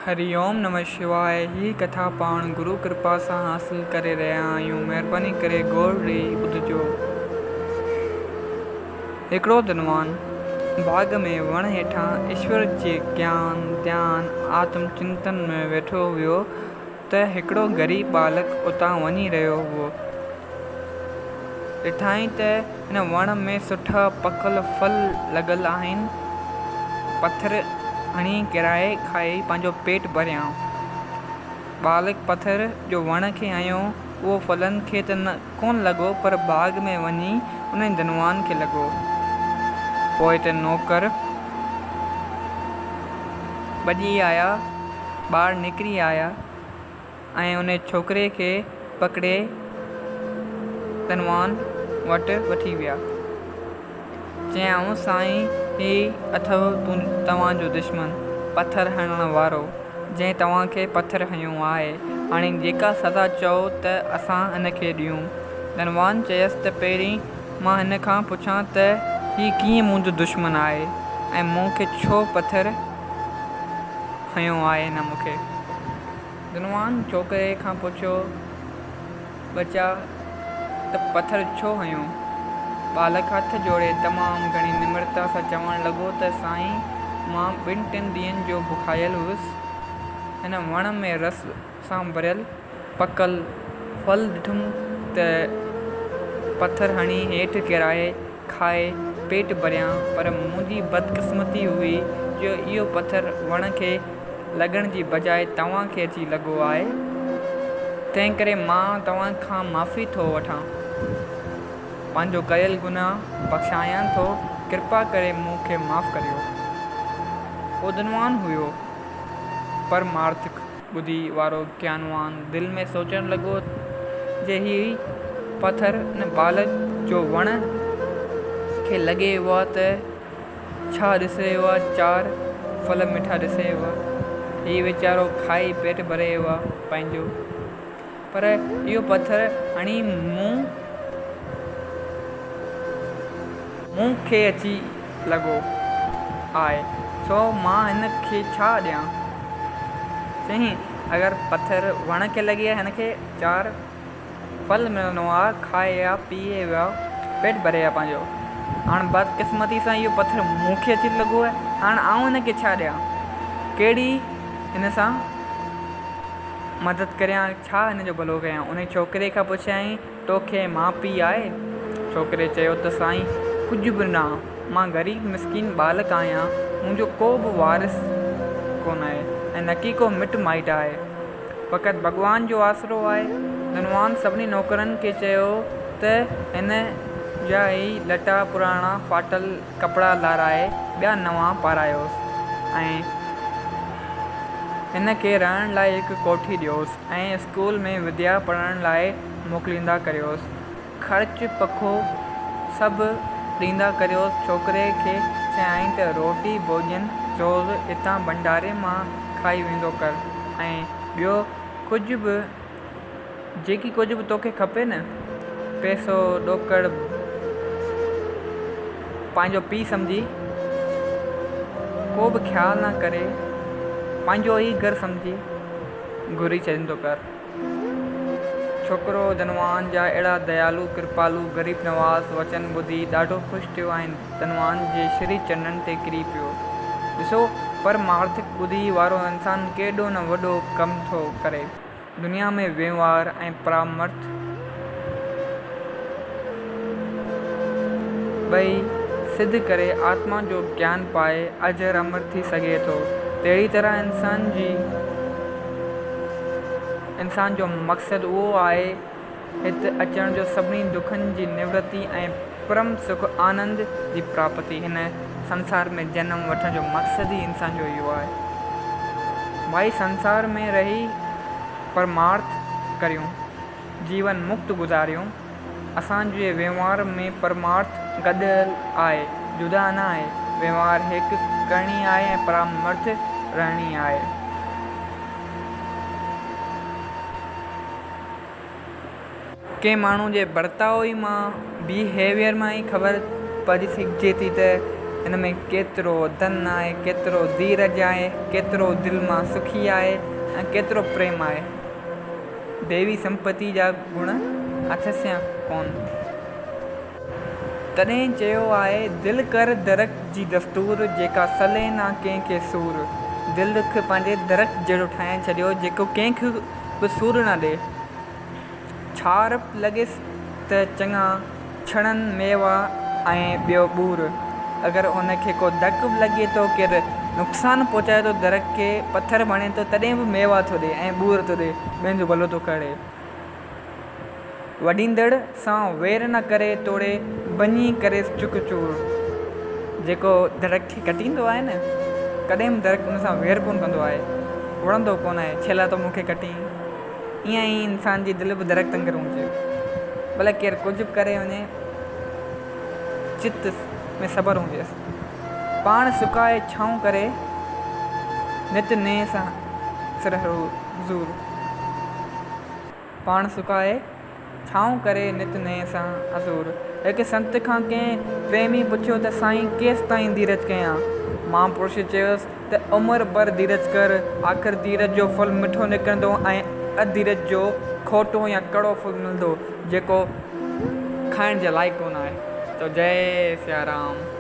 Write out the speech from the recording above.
هري اوم نمه شواء هي ڪٿا پاڻ گرو ڪرپا سان حاصل ڪري رهيا آهيون مهرباني ڪري غور ڏئي ٻڌجو. هڪڙو ڌنوان باغ ۾ وڻ هيٺان ايشور جي گيان، ڌيان، آتم چنتن ۾ ويٺو هيو ته هڪڙو غريب ٻالڪ اتان وڃي رهيو هئو. ڏٺائين ته هن وڻ ۾ سٺا پڪل ڦل لڳل آهن. پٿر هڻي ڪيرائي کائي پنهنجو پيٽ ڀريان. ٻالڪ پٿر جو وڻ کي هنيو، اهو ڦلن کي ته ڪونه لڳو پر باغ ۾ وڃي انهي ڌنوان کي لڳو. پوء ته نوڪر ڀڄي آيا، ٻاهر نڪري آيا. ۽ ان ڇوڪري کي پڪڙي ڌنوان وٽ وٺي ويا. چيائون، سائين هي اٿئو توهان جو دشمن، پٿر هڻڻ وارو، جنهن توهان کي پٿر هنيو آهي. هاڻي جيڪا سزا چئو ته اسان هن کي ڏيون. ڌنوان چيس ته پهرين مان هن کان پڇان ته هي ڪيئن منهنجو دشمن آهي ۽ مون کي ڇو پٿر هنيو آهي هن مون کي. ڌنوان ڇوڪري کان پڇيو، ٻچا ته پٿر ڇو هنيو؟ ٻالڪ هٿ جوڙي تمام گهڻي نمرتا سان چوڻ لڳو ته سائين مان ٻن ٽن ڏينهن جو بکايل هيس. هن وڻ ۾ رس سان ڀريل پڪل ڦل ڏٺم ته پٿر هڻي هيٺ ڪيرائي کائي پيٽ ڀريان پر منهنجي بدقسمتي هئي جو اهو پٿر وڻ کي لڳڻ جي بجاء توهان کي اچي لڳو آهي، تنهنڪري مان توهان کان معافي ٿو وٺان. پنهنجو ڪيل گناهه بخشايان ٿو، ڪرپا ڪري مون کي معاف ڪريو. هو ڌنوان هيو، پرمارٿڪ ٻڌي وارو گيانوان دل ۾ سوچڻ لڳو جي هي پٿر ان ٻالڪ جو وڻ کي لڳي هئا ته ڇا ڏسي هئا چار ڦل مٺا ڏسي هئا. هي ويچارو کائي پيٽ ڀري هئا پنهنجو. پر اهو پٿر هڻي مون مون کي اچي لڳو آهي سو مان هن کي ڇا ڏيان؟ چيائين اگر پٿر وڻ کي لڳي ها هن کي چار ڦل ملندو آ، کائي ها، پيئي ها، پيٽ ڀري ها پنهنجو. هاڻ بدقسمتي سان اهو پٿر مون کي اچي لڳو آهي، هاڻ آئون هن کي ڇا ڏيان؟ ڪهڙي هن سان مدد ڪريان، ڇا هن جو ڀلو ڪيان؟ انهي ڇوڪري کان پڇيائين، توکي ماء پيء آهي؟ ڇوڪري چيو ته سائين ڪجهه به نه، مان غريب مسڪين ٻالڪ آهيان، منهنجو ڪو به وارث ڪونه آهي ۽ نڪي ڪو مٽ مائٽ آهي. فقط ڀڳوان جو آسرو آهي. ڌنوان سڀني نوڪرن کي چيو ته هن جا هي لٽا پراڻا ڦاٽل ڪپڙا لاهرائي ٻيا نوان پارايوس ۽ هن کي رهڻ لاء هڪ ڪوٺي ڏيوس ۽ اسڪول ۾ وديا پڙهڻ لاء موڪليندا ڪريوس. خرچ پکو سڀ ڏيندا ڪريوس. ڇوڪري کي چيائين ته روٽي ڀوڄن روز اتان ڀنڊاري مان کائي ويندو ڪر ۽ ٻيو ڪجهه به جيڪي ڪجهه به توکي کپي نه پئسو ڏوڪڙ پنهنجو پيء سمجهي ڪو به خيال نه ڪري پنهنجو ئي گهر سمجهي گهري ڇڏيندو ڪر. ڇوڪرو ڌنوان جا اهڙا ديالو، ڪرپالو، غريب نواز وچن ٻڌي ڏاڍو خوش ٿيو ۽ ڌنوان جي شري چرنن تي ڪري پيو. ڏسو، پرمارٿڪ ٻڌي وارو انسان ڪيڏو نه وڏو ڪم ٿو ڪري. دنيا ۾ وهنوار ۽ پرامرٿ ٻئي سڌ ڪري آتما جو گيان پائي اجر امر ٿي سگهي ٿو. تهڙي طرح انسان جي. انسان جو مقصد اهو آهي هت اچڻ جو سڀني دکن جي نورتي ۽ پرم سک آنند جي پراپتي هن سنسار ۾ جنم وٺڻ جو مقصد ئي انسان جو اهو آهي ڀائي سنسار ۾ رهي پرمارٿ ڪريون جيون مڪت گذاريون اسان جي وهنوار ۾ پرمارٿ گڏيل آهي، جدا نه آهي. وهنوار هڪ ڪرڻي آهي ۽ پرامرٿ رهڻي آهي. ڪنهن ماڻهو جي برتاء ئي مان، Behaviour، مان ئي خبر پئجي سگهجي ٿي ته هن ۾ ڪيترو ڌن آهي، ڪيترو ڌيرج آهي، ڪيترو دل مان سکي آهي ۽ ڪيترو پريم آهي. ديوي سمپتي جا گڻ اٿس يا ڪونه؟ تڏهن چيو آهي، دل ڪر درخت جي دستور، جيڪا سلي نه ڪنهن کي سور. دل کي پنهنجي درخت جهڙو ٺاهي ڇڏيو، جيڪو ڪنهن کي به سور نه ڏئي. ڇارپ لڳيس ته چڱا ڇڻن ميوا ۽ ٻيو ٻور. اگر ان کي ڪو ڌڪ به لڳي ٿو، ڪير نقصان پهچائي ٿو درخت کي، پٿر به هڻي ٿو، تڏهن به ميوا ٿو ڏئي ۽ ٻور ٿو ڏئي، ٻين جو ڀلو ٿو ڪري. وڍيندڙ سان وير نه ڪري توڙي ڀڃي ڪريس چڪ چور. جيڪو درخت کي ڪٽيندو آهي نه، ڪڏهن به درخت ان سان وير ڪونه ڪندو آهي، وڙهندو ڪونه آهي، ڇيلا ٿو مون کي ڪٽين. ائين ئي انسان جي دل به درخت وانگر هجي. ڀلي ڪير ڪجهه به ڪري وڃي، چت ۾ صبر هجيس. پاڻ سڪائي ڇانو ڪري، نت نئين سان سر حضور. پاڻ سڪائي، ڇانو ڪري نت نئين سان حضور. هڪ سنت کان ڪنهن پريمي پڇيو ته سائين ڪيستائين ڌيرج ڪيان؟ مهاپرش پڇيس ته عمر ڀر ڌيرج ڪر، آخر ڌيرج جو ڦل مٺو نڪرندو ۽ اڌيرج جو کوٽو يا ڪڙو ڦل ملندو، جيڪو کائڻ جي لائق ڪونه آهي. چئو جئي سيارام.